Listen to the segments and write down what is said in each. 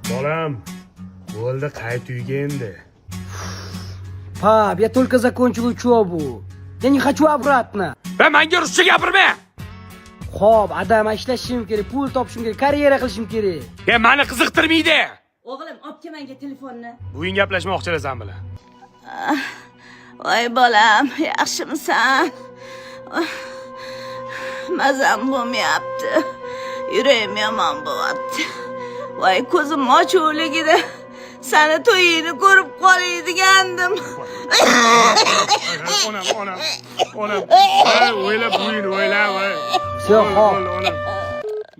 Bolam, bo'ldi, qayt uyga endi. Пап, я только закончил учебу. Я не хочу обратно. Va menga ruscha gapirma. Xo'p, adam, ishlashim kerak, pul topishim kerak, karyera qilishim kerak. E, meni qiziqtirmaydi. O'g'lim, olib kel menga telefonni. Buving gaplashmoqchilar san bilan. Voy bolam, yaxshimisan? Mazam bo'lmayapti. Yuragim yomon bo'lyapti. Voy, ko'zim ochuvligida sani to'yingni ko'rib qolay degandim. Onam, onam, onam. Voy, o'yla buvingni, o'yla, voy. Всё, Bo'ldi, xo'p. bo'ldi, onam.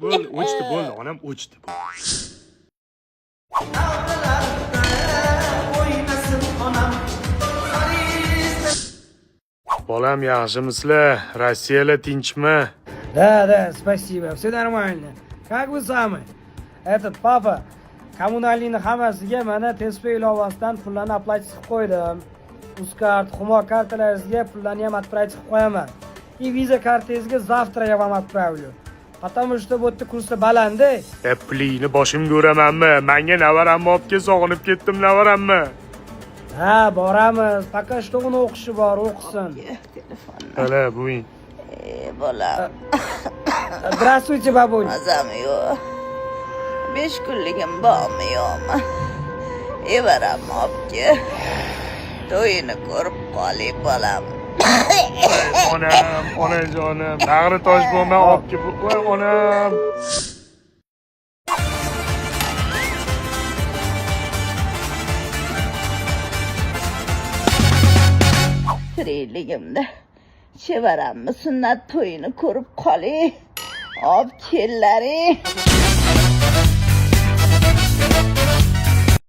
Bo'ldi, o'chdi, bo'ldi, onam o'chdi. Bolam, yaxshimisizlar? Rossiyada tinchmi? Да, да, спасибо, все нормально. Как вы сами? Этот, папа, коммунальный ni hammasiga mana Tezpay ilovasidan pullarni оплатить qilib qo'ydim. Uzcard, Humo kartalaringizga pullarni ham отправить qilib qo'yaman. И Visa kartangizga завтра я вам отправлю. Потому что bu yerda kursi baland. E, pulingni boshimga uramanmi? Menga navaramni olib kel, sog'inib ketdim navaramni. Ha, boramiz. Пока что uni o'qishi bor, o'qisin. Telefonni. Hala, buving. Ey bolam, Здравствуйте, бабуль. mazam yo'q. 5 kunligim bormi, yo'qmi? Evaramni olib kel. To'yini ko'rib qolay, bolam. Onam, onajonim, bag'ri tosh bo'lma, olib kel. Voy, onam. Tirikligimda chevaramni sunnat to'yini ko'rib qolay. Olib kellaring.